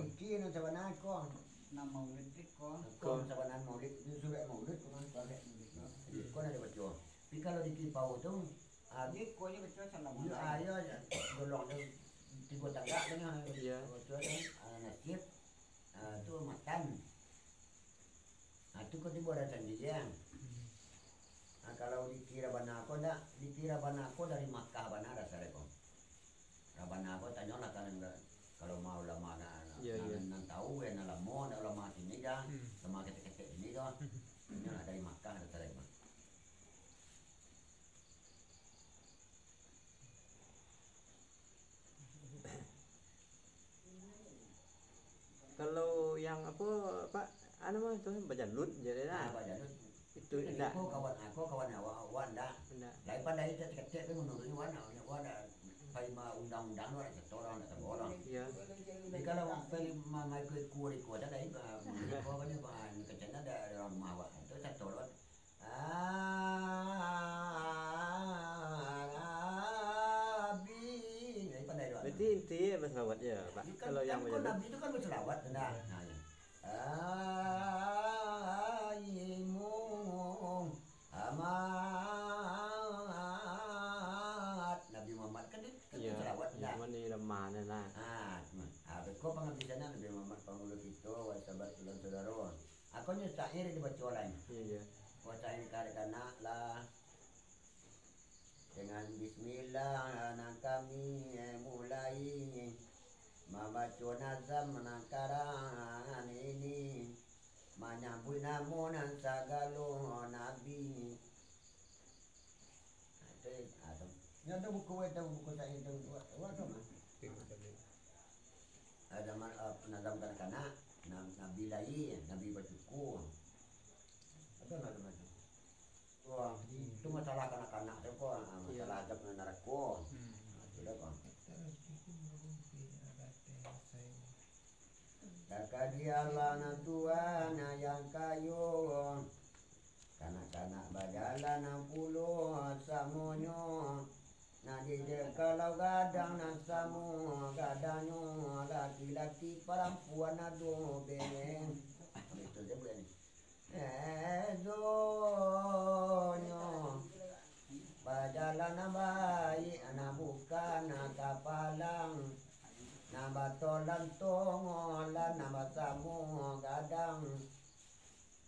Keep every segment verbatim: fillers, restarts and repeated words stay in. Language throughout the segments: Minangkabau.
Dikir nan sabana ko. Nan maulid ko. Ko nan sabana maulid, itu surek maulid, ko nan surek maulid ko. Ko nan dibaco. Tapi kalau dikir pau tu, ah, dikir ko je baco salam. Iyo, ah, iyo, golong tu tigo tagak tu nah. Iyo. Baco tu, ah, nasib, ah, tu matan. Ah, tu ko tibo ado sandiri, ah. Ah, kalau dikir bana ko ndak, dikir bana ko dari Makkah bana dasar ko. Rabana ko tanyolah ka nan, kalau ma ulama nan, Iya, nan, iya. nan tahu, eh, nan lamo, nan ulama sini dah, Hmm. ulama ketek-ketek sini dah. Tanyolah dari Makkah ado tarik mah. Kalau yang apo, Pak, anu mah tu bajalut je lah. Ah, bajalut. Itu indak. Ko kawan, ko kawan awak, awak ndak. Ndak. Lain pandai ketek-ketek tu manuruik wan, wan pai ma undang-undang tu, dak setor, dak sabar. Iya. Jadi kalau pai ma, ma ikut-ikut iko, dak ado, iko kan, iko kan, kecil ado, ado rumah awak. Tu setor. Ah, Nabi. Jadi pandai tu. Berarti inti basalawat je, Pak. Itu kan, kalau kan yang ko bajalut. Nabi tu kan basalawat, nah. Iya. Nah, ya. Aimu Amat. Nabi Muhammad kan dia, kan Iya, salawat, iya, nah. Mana lamah ni lah. Ah, cuma, ah, beko pangabisan Nabi Muhammad, pangulu kito, wahai sahabat, tulang saudaro. Aku nyo syair dibaco lain. Iya, iya. Ko syair kanak-kanak lah. Dengan bismillah nan kami mulai mambaco nazam nan karangan ini, manyambuik namo nan sagalo nabi. Nah, itu, ah, tu. Nyo tu buku, itu buku syair tu, buat, buat tu mah. Ada ma-, ah, nazam kanak-kanak, na-, nabi lai, nabi bacuku. Ada lah tu macam. Wah, itu masalah kanak-kanak tu ko, ah, Iya. masalah azab nan narako. Hmm. Ah, tu dah ko. Takadi Allah nan Tuhan nan yang kayo. Kanak-kanak bajalan nan pulo samonyo. Nan di kalau gadang nan samo gadangnyo, laki-laki parampuan ado bene. Betul je bukan ni. Ezonyo, bajalan nan baiak, nan bukan nan kapalang, nan batolan tongolan, nan basamo gadang.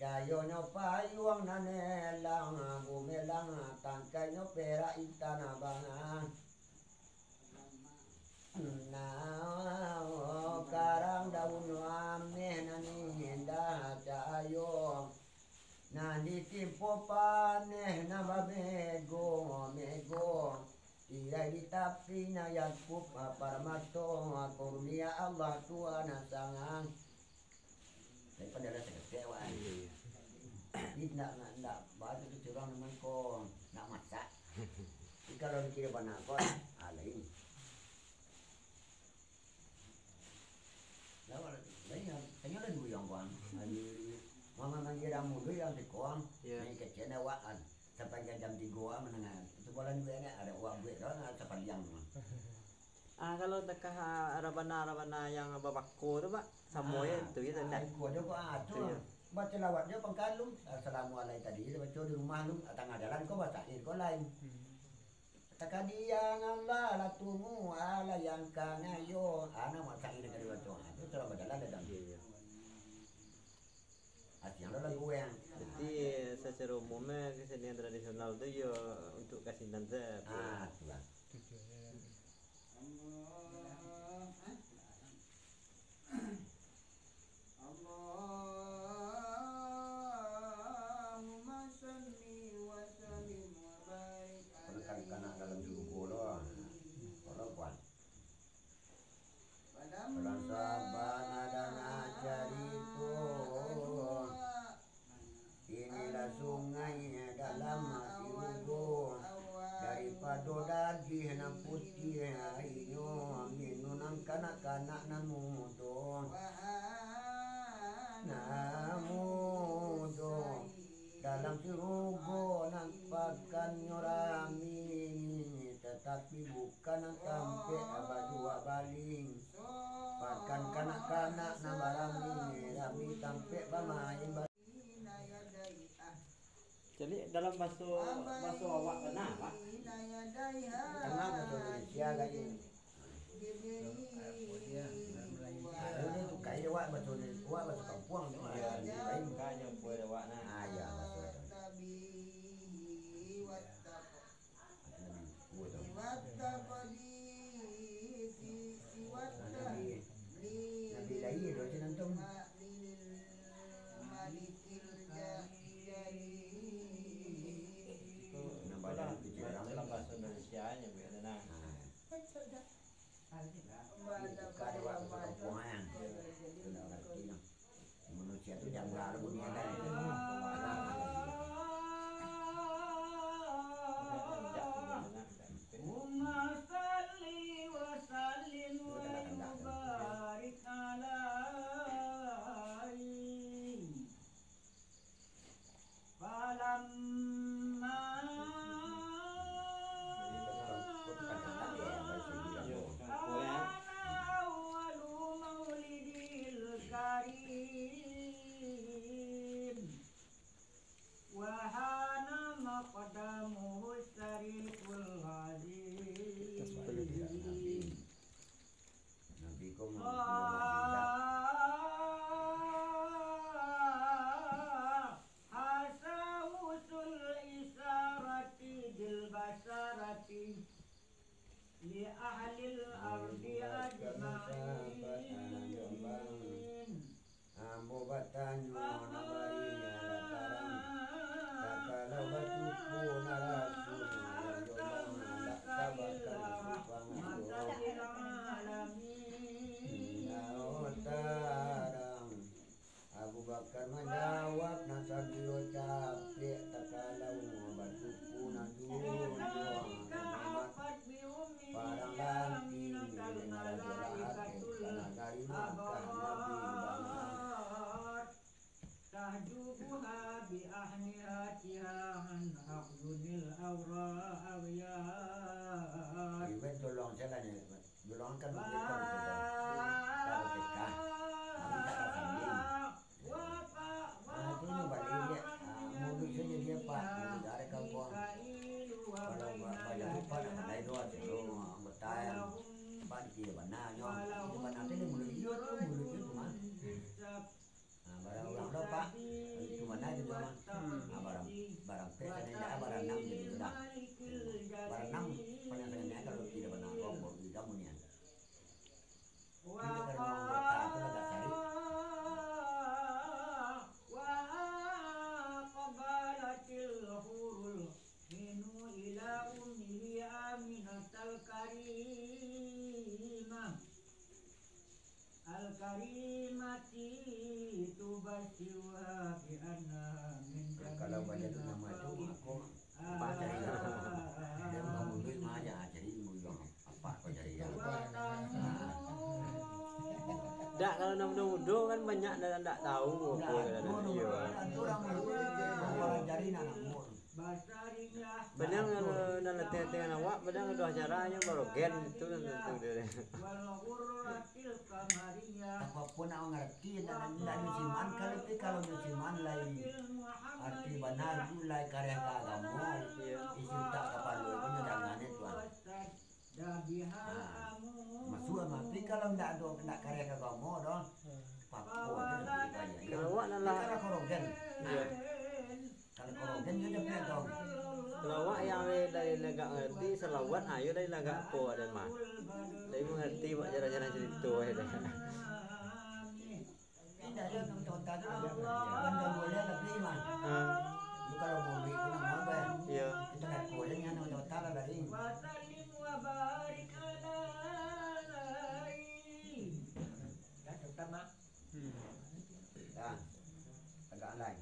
Cayonyo payuang nan elang, gumelang tangkainyo perak intan abang. Nah, karang daun ameh nan indah cahayo, nan ditimpo paneh nan bamego-mego, tirai di tapinyo Yakub parmato, kurnia Allah Tuhan nan sangang. Tapi pandai lah saketek awak, kan. Iya, iya. Tapi ndak, ndak, ndak bagus tu urang nan ko, ndak masak. Tapi kalau dikira bana ko, ah, lain. Lawan, lain yang, tanyo lah dulu yang kuang. Mama manggil damu dulu yang sekong. Iya. Naik kecil, naik awak kan. Sampai jam tigo awak menengah. Sekolah dulu ni ada awak buat dah, nak sapaliang tu. Ah, kalau takah, ah, rabana-rabana yang babako tu, Pak, samo Ah, je tu, gitu, ah, ndak? Iko je, Pak, ah, tu. Tu, ya. Baca lawat je pangkalu. Assalamualaikum tadi, dia baca di rumah lu, ah, tangah jalan kau baca, eh, kau lain. Hmm. Takadiang Allah lah tunggu, Allah yang kangayo. Ah, nak baca ini kali baca. Ah, tu terang berjalan dah, dah. Iya, iya. Asiang lo lagu yang. Jadi, secara umumnya kesenian tradisional tu yo untuk kasinan saja. Ah, tu lah. Tujuannya. Allahumma salli wa sallim wa barik Kalau kan kanak dalam suruga lo. Kalau kuat. Dalam saban ado nan carito, inilah sungai dalam suruga, daripado dagih nan putiah ainyo, minum nan kanak-kanak nan mudo. Nan mudo. Dalam suruga nan pakannyo rami, tatapi bukan nan tampek badua baling. Pakan kanak Anak nan barami, rami tampek bamain ba- Jadi dalam baso, baso awak tanah, Pak? Tanah baso Indonesia lagi. Ado ni tukai awak baso, awak baso kampuang tu. Iya, tukai jo awak nah. Ah, iya, baso. Nabi, Nabi lahia doh sinan tu. Itu dalam, dalam bahasa Indonesia nya, Bu, ya, nah. Nah. Bukan awak baso kampuang, ya. Itu ndak ngarti, nah. Manusia tu janggal bunyi kan. Allahumma shalli wa sallim wa barik alaihi. Falamma kana awwalu maulidil karim, wa hana maqdamuhu syariful azim. Nabi ko Sahasa usul isyarati bil basyarati li ahlil ardi ajmain. Ambo batanyo nan bari tarang, tak kalau batuku naraso, Jombang ndak sabakan Kupang. Ndak tarang. Abu Bakar manjawab, nan sabio capek, tak kalau batuku nan duduak Muhammad. Parang lanti dengan Rajo Lahab, ka nagari Makkah Nabi bana. Tahjubuha bi ahniyatiha an a'yunil awra aghyar. Iwet tolong jalan ya, tolong kan begitu, begitu. Kalau kita, kami tak akan sambung. Ah, itu nyo balik dia. Ah, mulut saja dia, Pak. Mulut ada kampung. Kalau ba-, banyak lupa, nak pandai doa, tu anggota yang, Pak, dia bana nyo. Itu bana tu dia mulut dia tu, mulut dia tu mah. Ah, barang urang tu, Pak. Itu bana itu mah. Ah, barang, barang pek, kan indak, barang enam dia tu dah. Barang enam, paling sangat kalau tidak bana, kok, kok, kamu ni, ah. Ini karena anggota tu agak cari. Wa aqbalatil hurul ainu ila ummihi Aminatal karimah. Al karimati tubasyiruha bi anna min. Kalau banyak tu nama tu, aku Apa cari? Dia bukan mundur mah aja, cari mundur. Apa kau cari ya? Dak, kalau nan mudo-mudo kan banyak nan dak tahu apa. Nah, kan. Mudo, iya. Itu orang mundur, orang cari nak nak mundur. Padahal kalau dalam tengah-tengah awak, padahal udah acaranya baru gen itu kan tentu dia. Wal ghurratil qamariyah. Apa pun nak mengerti, nak, nak musiman, kalau tu, kalau musiman lain. Arti bana tu lai kareh ka agamo, isi utak kapalo tu nyo jangan itu, ah. Ah, masuak mah, tapi kalau ndak ado, ndak kareh ka agamo doh, papo tu ndak boleh bayar. Kalau awak nan lah. Kalau korogen. Iya. Kalau korogen tu capek tu. Kalau awak yang dari, dari lagak ngerti, salawat, ayo dari lagak ko ado mah. Dari mengerti buat jalan-jalan cerita, eh, dah. Indak ado nonton tadi lah. Kan dah boleh lebih mah. Ah. Lu kalau mau beli, kena mau bayar. Iya. Kita nak boleh ni, nonton tadi lah tadi. Wasallim wa barik alaihi. Dah, tetap, Mak. Hmm. Dah. Agak lain.